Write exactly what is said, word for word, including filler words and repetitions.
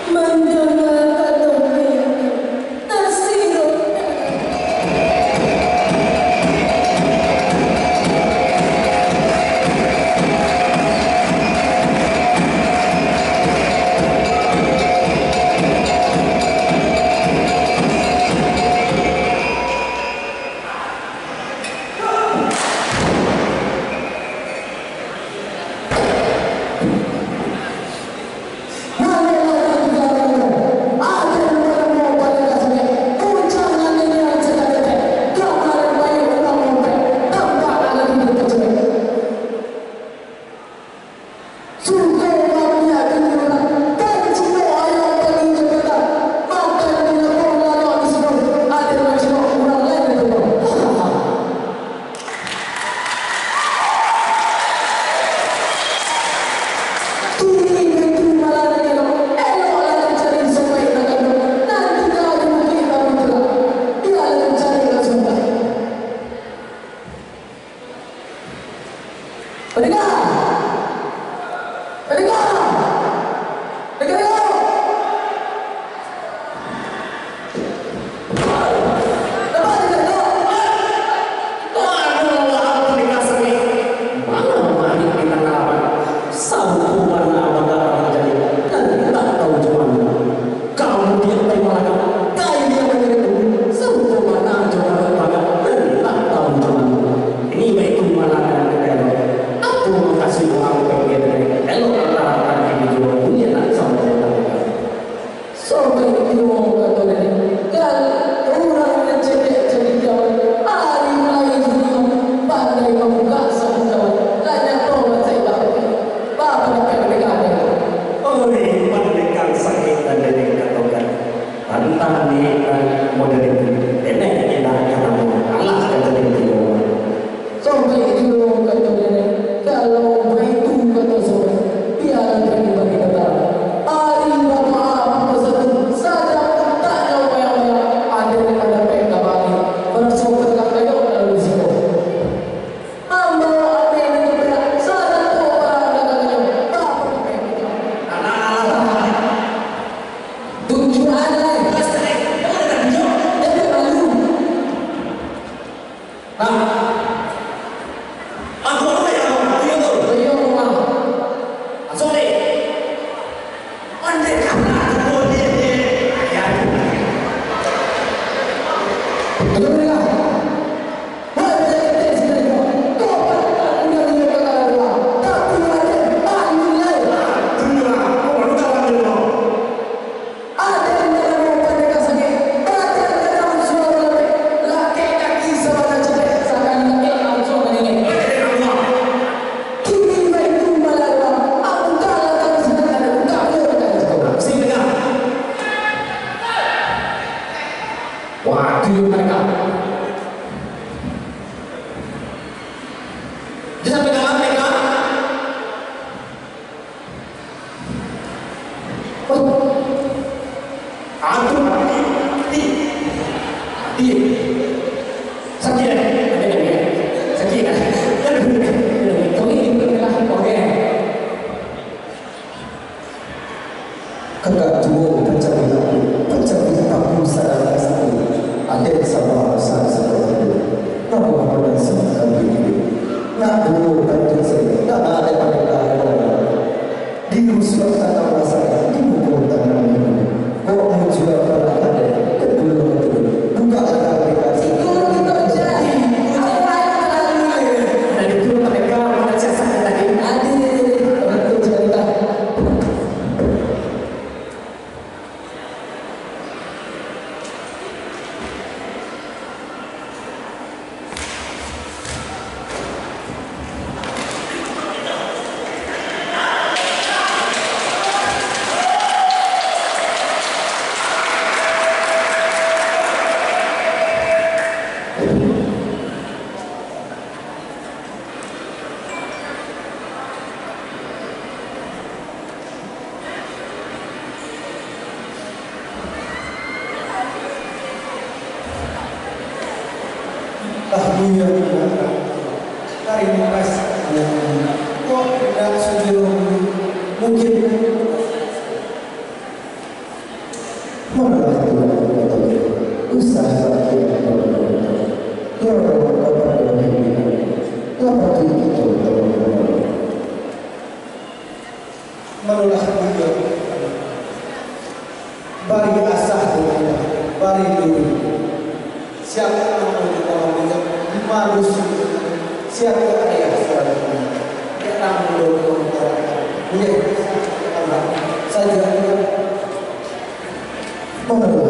Mandanga kato ayah, tasiro. Kini baitu malah elok, eloklah cari sumpaik nan gandun, nan tingga di bukik nan baturah, bialah cari lah sumpaik. Pandanga! Pandanga! Pandanga! Sampai tio kato den, kalau urang nan cadiak jadi kawan, ari mulai dunia pandai mambuka sabun kawan, lah nyato mancari bahagia. Baa pandapek dek den? Oi, pandekar sakik nan den katokan, tantang niaik nan model itu, den indak ka namuah, alah ka jadi tio. Sampai tio kato den, kalau baitu Aden sabar, sabar, sabar. Nak buah panas, nak buah. Nak buah panas, nak buah. Di rusuh tanah masak, di pukul tanah minggu. Kok muncul tanah aden, ke dulu, ke dulu. Buka akal dikasih. Kalau kita jadi, apa yang terlalu? Nah, itu mereka mengecek saya tadi. Adik, betul cerita. Tarimo kasih. Kok indak sujud? Mungkin. Manolah tu, usaha sakit. Manolah tu, bari asah tu, bari dulu. Siapa nama kita orang, lima dusun? Siapa ayah saudara? Dia nama dulu. Iya. Saja. Manolah